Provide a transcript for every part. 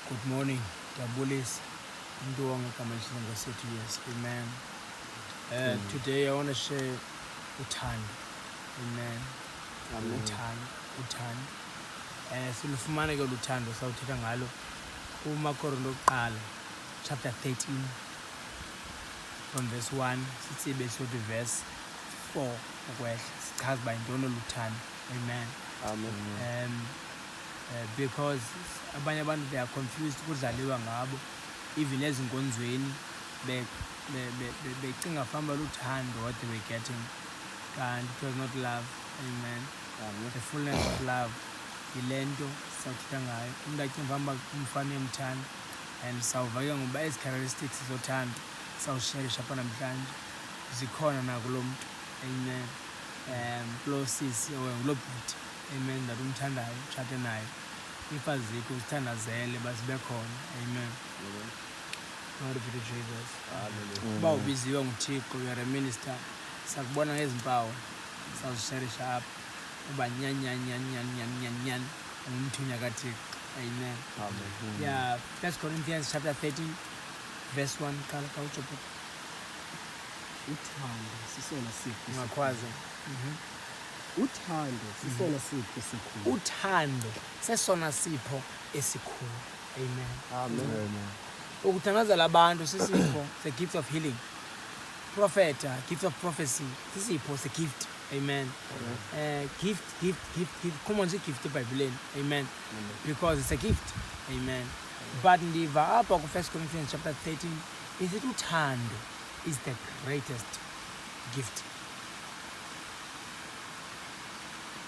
Good morning, ndiyabulisa umntu wonke igama elihle Nkosi Yesu. Amen. Today I want to share uthando. Amen. Amen. Uthando, uthando. Silufumane ke luthando sawuthetha ngalo kumaKorinto okuqala chapter 13 from verse 1 sitsibe siyothi verse 4 ukwehla, sichaza uba yintoni oluthando. Amen. Amen. Because abanye abantu they are confused, kudlaliwa ngabo even ezinkonzweni becinga fanuba luthando what they were getting, kanti it was not love. Amen. Amen. The fullness of love yile nto sawuthetha ngayo. Umntu acinga fanuba umfana uyamthanda, and sawuva ke ngoba ezi characteristics zothando sawusherisha apha namhlanje zikhona nakulo mntu. Amen. Kuloo sisi or kuloo bhuti, amen, that umthandayo utshate naye, if azikho uzithandazele uba zibe khona. Amen. Amen. Glory be to Jesus. Hallelujah. Uba ubiziwe nguThixo, you are a minister, sakubona ngezi mpawu sawuzisherisha apha uba nyani, nyani, nyani, nyani, nyani, nyani, nyani ungumthunywa kaThixo. Amen. Amen. Yeah, 1 Corinthians chapter 13 verse 1, qala xa utsho bhuti. Uthando sisona sipho. Ungakhwaza. Uthando sisona sipho esikhulu. Uthando sesona sipho esikhulu. Amen. Amen. Ukuthandazela abantu sisipho, the gift of healing. Prophet, gift of prophecy, sisipho, the gift. Amen. Gift, gift, gift, gift. Come on, gift eBhayibhileni. Amen. Amen. Because it's a gift. Amen. But ndiva apha ku 1 Corinthians chapter 13, isithi uthando is the greatest gift.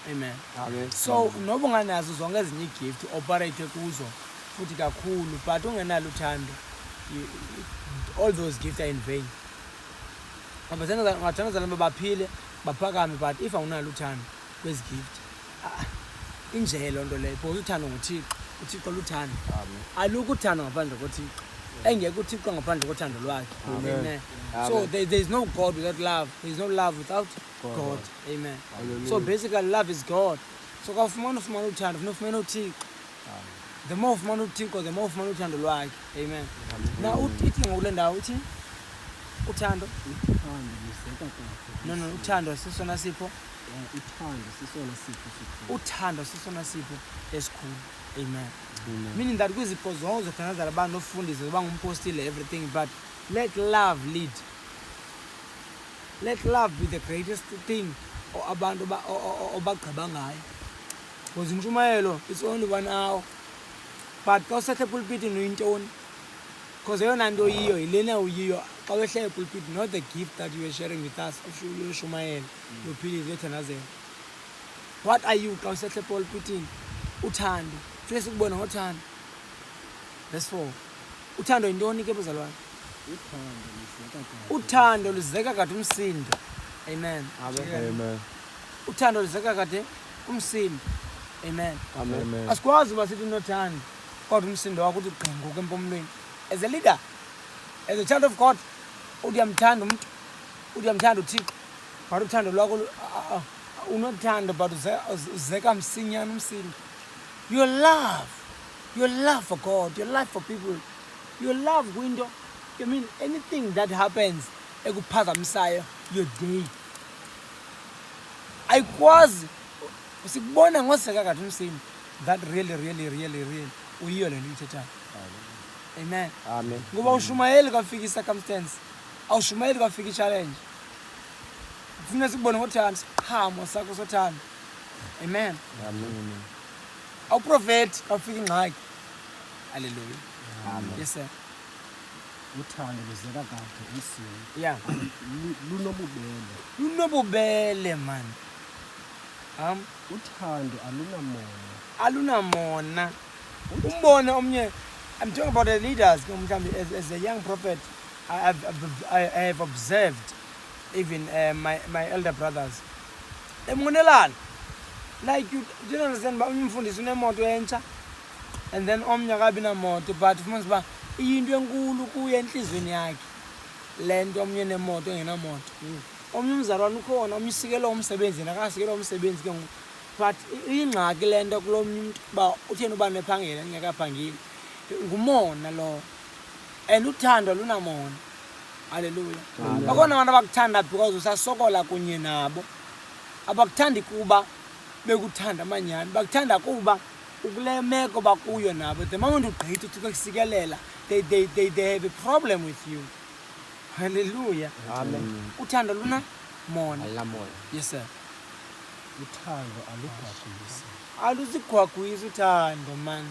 Amen. Amen. So noba unganazo zonke ezinye igift operate kuzo futhi kakhulu, but ungenalo uthando, all those gifts are in vain. Ungathandazela uba baphile baphakame, but if awunalo uthando kwezi gift, inje loo nto leyo, because uthando nguThixo, uThixo luthando. Amen. Alukho uthando ngaphandle koThixo, engekho uThixo ngaphandle kothando lwakhe. Amen. Amen. So Amen. there is no God without love. There is no love without God. God. Amen. Hallelujah. So basically love is God. So xa ufumana ufumana uthando, ufuna ufumana uThixo. Amen. The more ufumana uThixo, the more ufumana uthando lwakhe. Amen. Amen. Now ithi ngoku le ndawo ithi uthando. Uthando luzeka kahle. No, no, uthando sisona sipho. Uthando sisona sipho esikhulu. Uthando sisona sipho esikhulu. Amen. Amen. Meaning that kwizipho zonke zothandazela abantu nofundisa uba ngumpostile everything, but let love lead. Let love be the greatest thing abantu obagqiba ngayo. Because intshumayelo it's only 1 hour. But xa usehle epulpitini uyintoni? Because eyona nto uyiyo yilena uyiyo xa wehle epulpitini, not the gift that you were sharing with us, yoshumayela, yophilisa, yothandazela. What are you xa usehle epulpitini? Uthando. Funeka sikubone ngothando. Verse 4. Uthando yintoni ke bazalwane? Uthando luzeka kade. Uthando luzeka kade umsindo. Amen. Amen. Amen. Uthando luzeka kade umsindo. Amen. Amen. Amen. Asikwazi uba sithi unothando kodwa umsindo wakho uthi gqi ngoku empumlweni. As a leader, as a child of God, uthi uyamthanda umntu, uthi uyamthanda uThixo, but uthando lwakho unothando but uzeka msinyane umsindo. Your love, your love for God, your love for people, your love kwinto, I mean anything that happens ekuphazamisayo your day. Ayikwazi sikubona ngoseka kade umsindo. That really, really, really, really uyiyo le nto uyithethayo. Amen. Amen. Ngoba ushumayeli kwafika i-circumstance, awushumayeli kwafika i-challenge. Kufuneka sikubone ngothando, isiqhamo sakho sothando. Amen. Amen. Awuprofeti kwafika ingxaki. Hallelujah. Amen. Yes sir. Uthando luzeka kade umsindo. Yeah. Lunobubele. Lunobubele man. Uthando alunamona. Alunamona. Umbone omnye. I'm talking about the leaders. Mhlawumbi as a young prophet, I have observed even my elder brothers. Emonelana. Like you do you understand uba umfundisi unemoto entsha and then omnye akabi namoto, but ufumanisa uba iyinto enkulu kuye entliziyweni yakhe le nto omnye nemoto engenamoto. Omnye umzalwane ukhona, omnye usikelwa umsebenzi, yena akasikelwa umsebenzi ke ngoku. But iyingxaki le nto kulo mnye umntu uba utheni uba nephangela engekaphangeli. Ngumona lowo. And uthando lunamona. Hallelujah. Bakhona abantu abakuthanda because usasokola kunye nabo. Abakuthandi kuba bekuthanda amanyani, bakuthanda kuba ukule meko bakuyo nabo. The moment ugqitha uThixo ekusikelela, they have a problem with you. Hallelujah. Amen. Uthando luna mona. Alunamona. Yes sir. Uthando alugwagwisi. Aluzigwagwisi uthando, man.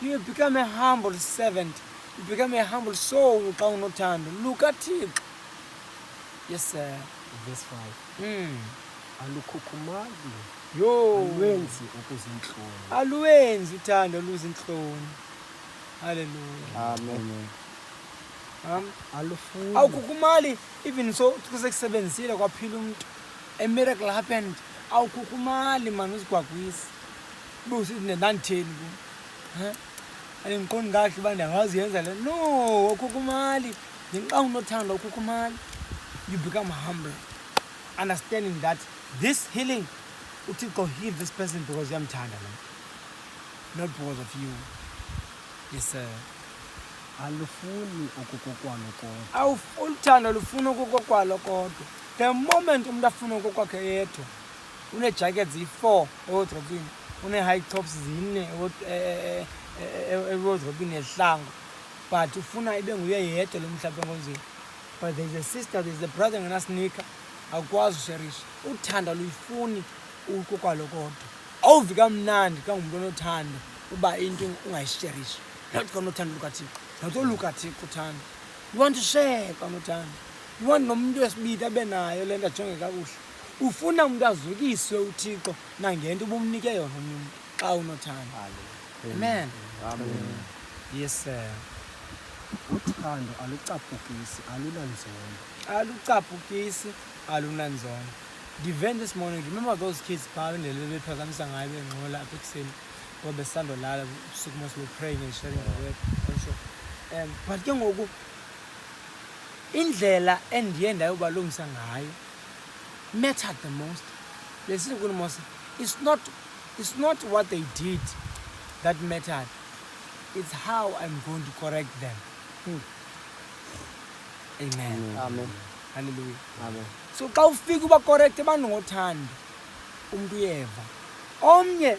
You become a humble servant. You become a humble soul xa unothando lukaThixo. Yes sir. Verse 5. Alukhukhumali. Yho. Alwenzi okuzintloni. Alwenzi uthando luzintloni. Hallelujah. Amen. Alufuni. Awukhukhumali even so kusekusebenzisile kwaphila umuntu. A miracle happened. Awukhukhumali man, uzigwagwisi. Ube usithi ndanditheni kum? Huh? Andindiqondi kakuhle uba ndiyakwazi uyenza le. No, awukhukhumali. Xa unothando awukhukhumali. You become humble. Understanding that this healing, uThixo healed this person because uyamthanda lo mntu. Not because of you. Yes sir. Alufuni okukokwalo kodwa. Uthando lufuna okukokwalo kodwa. The moment umuntu afuna okokwakhe yedwa, une-jackets ziyi-4 ewodrobini, une-high tops 4 ewodrobini yezihlangu, but ufuna ibe nguye yedwa lo mhlawumbi enkonzweni. But there's a sister, there's a brother engenasnika, akukwazi usherisha. Uthando aluyifuni ukokwalo kodwa. Awuvi kamnandi xa ungumntu onothando uba into ungayisherishi. Not xa unothando lukaThixo. Not olukaThixo uthando. You want to share xa unothando. You want nomntu wesibini abe nayo le nto ajonge kakuhle. Ufuna umntu azukiswe uThixo nangento ubumnike yona omnye umntu xa unothando. Amen. Amen. Yes sir. Uthando alucaphukisi, alunanzondo. Alucaphukisi, alunanzondo. Ndive this morning, remember those kids phaa indlela bebephazamisa ngayo bengxola apha ekuseni ngoba besandolala ubusuku mos we praying and sharing the word. Sure. But ke ngoku indlela endiye ndayobalungisa ngayo mattered the most. Lesithi kuni mos, it's not what they did that mattered. It's how I'm going to correct them. Amen. Amen. Hallelujah. Amen. So xa ufika uba correct abantu ngothando, umuntu uyeva. Omnye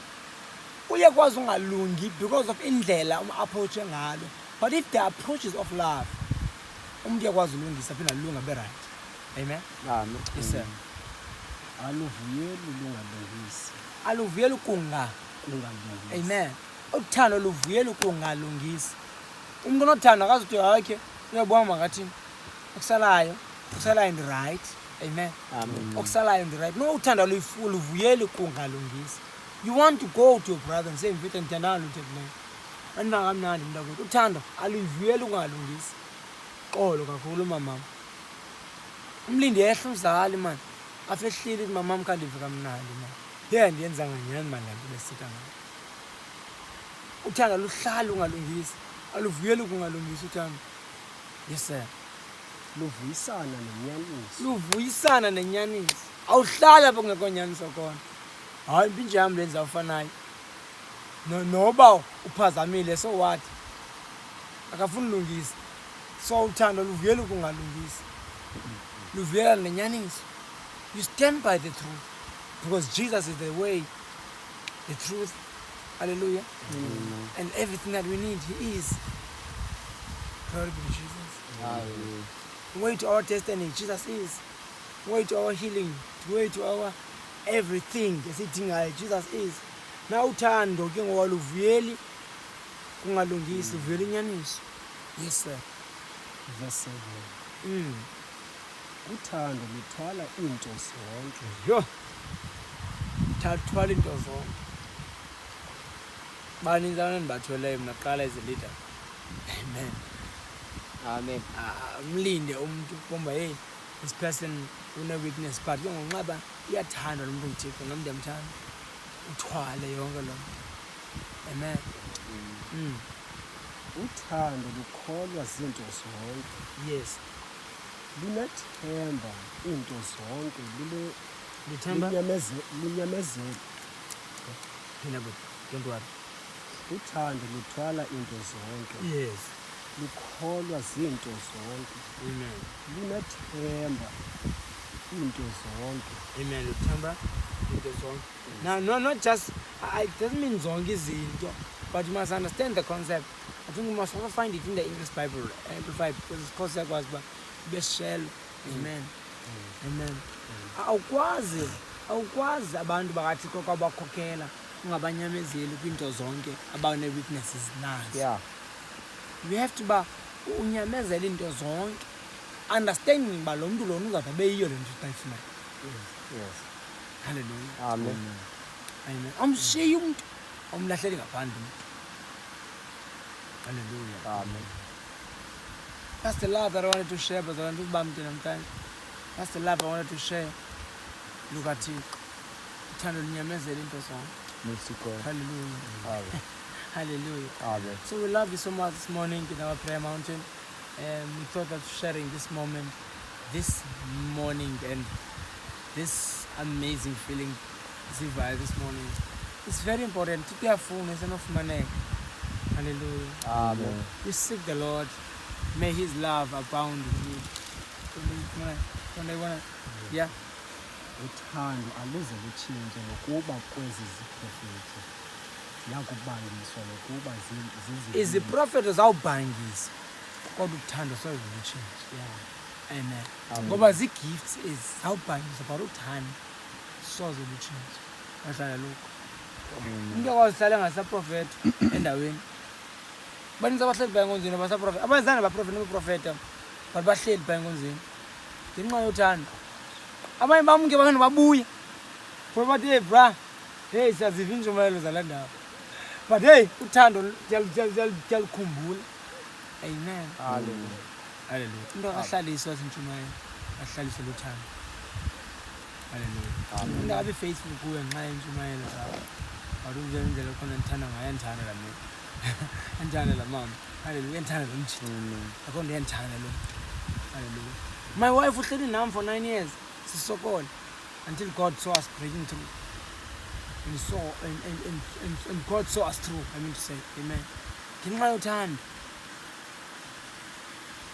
uyakwazi ungalungi because of indlela um-approach ngalo. But if the approach is of love, umuntu uyakwazi ulungisa aphinde alunge abe right. Amen. Amen. Yes sir. Aluvuyeli lungalungisi. Aluvuyeli kunga. Kungalungisi. Amen. Uthando luvuyeli kungalungisi. Umuntu onothando akazuthi okay, uyabona makathini. Okusalayo, okusalayo ndi right. Amen. Amen. Okusalayo ndi right. No, uthando luvuyeli kungalungisi. You want to go to your brother and say mfethu ndithandana lutho leyo. Andingakamnandi mntakwethu. Uthando aluvuyeli kungalungisi. Xolo kakhulu mamam. Umlindi yehla umzali man. Afehlile ithi mamam khandive kamnandi man. Ye ndiyenza nganyani man le nto besithetha ngayo. Uthando luhlala ungalungisi. Aluvuyeli kungalungisi uthando. Yes sir. Luvuyisana nenyaniso. Luvuyisana nenyaniso. Awuhlali apho kungekho nyaniso khona. Hayi impintsha yam le ndizawufanayo. No, noba uphazamile so what? Akafuni lungisa. So uthando luvuyela ukungalungisi. Luvuyela nenyaniso. You stand by the truth because Jesus is the way, the truth. Hallelujah. Amen. And everything that we need, He is. Glory be to Jesus. Hallelujah. Way to our destiny, Jesus is. Way to our healing, way to our everything. Esiyidingayo, Jesus is. Na uthando ke ngoba luvuyeli kungalungisi, luvuyela inyaniso. Yes sir. Verse 7. Uthando luthwala iinto zonke. Yho. Thwala iinto zonke. Baninzi abantu endibathweleyo mna kuqala as a leader. Amen. Amen. Umlinde umntu bomba hey this person une weakness but ke ngoku nxaba iyathandwa lo mntu nguThixo, nam ndiyamthanda. Uthwale yonke loo nto. Amen. Uthando lukholwa zinto zonke. Yes. Lunethemba iinto zonke. Lithemba? Lunyamezela. Phinda bhuti, don't worry. Uthando luthwala into zonke. Yes. Lukholwa zinto zonke. Amen. Lunethemba into zonke. Amen. Luthemba into zonke. Now, no, not just, it doesn't mean zonke izinto, but you must understand the concept. I think you must also find it in the English Bible, Amplified, because it's called siyakwazi uba besishelo. Amen. Amen. Awukwazi abantu bakaThixo kwabakhokhela ungabanyamezeli kwinto zonke abane-weaknesses nazo. Yeah. You have to ba unyamezele into zonke, understanding uba lo mntu lona uzawuthi abe yiyo le nto ayifunayo. Yes. Hallelujah. Amen. Amen. Awumshiyi umntu, awumlahleli ngaphandle umntu. Hallelujah. Amen. That's the love that I wanted to share, but I namhlanje. That's the love I wanted to share. Lukathixo. Uthando lunyamezela into zonke. Mercy God. Hallelujah. Amen. Hallelujah. Amen. So we love you so much this morning in our prayer mountain. We thought of sharing this moment, this morning, and this amazing feeling sivayo this morning. It's very important. Tuyafuna esenofumaneka. Hallelujah. Amen. You seek the Lord. May His love abound in you. Yeah. Uthando aluze lutshintshe nokuba kwezi ziprofethi ziyakubangiswa nokuba Iziprofeto zawubhangisa kodwa uthando soze lutshintshe. Yeah. Amen. Amen. Ngoba zii-gifts ezi zawubhangisa but uthando soze lutshintshe. Bahlala lokho. Umntu akwazi uhlala engasaprofetha endaweni. Baninzi abahleli phaya enkonzweni abasaprofetha. Abazange baprofetha nokuprofetha but bahleli phaya enkonzweni ngenxa yothando. Abanye bamke baphinde babuye. Ngoba bathi, hey bra, hey siyaziva iintshumayelo zalaa ndawo. But hey, uthando ndiyalukhumbula. Amen. Hallelujah. Hallelujah. Umntu akahlaliswa zintshumayelo, ahlaliswe luthando. Hallelujah. Amen. Umntu akabe faithful kuwe ngenxa yentshumayelo zakho. But umntu indlela okhona ndithanda ngayo, ndithanda laa mini. Ndithanda laa mama. Hallelujah. Ndithanda lo mjita. Amen. Akho nto iyandithanda lo mntu. Hallelujah. My wife uhleli nam for 9 years. Sisokole until God saw us breaking through. And saw and God saw us through, I mean to say. Amen. Ngenxa yothando.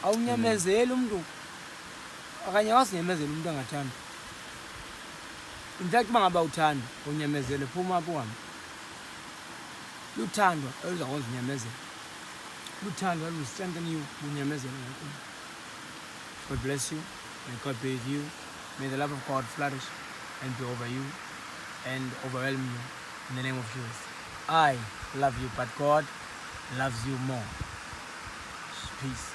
Awunyamezeli umntu. Okanye awusinyamezeli umntu angathanda. In fact, uba ngaba uthanda, unyamezele, phuma apho uhambe. Luthando oluzakwenza unyamezele. Luthando olu strengthen you, unyamezele ngakumbi. God bless you. May God be with you. May the love of God flourish and be over you and overwhelm you in the name of Jesus. I love you, but God loves you more. Peace.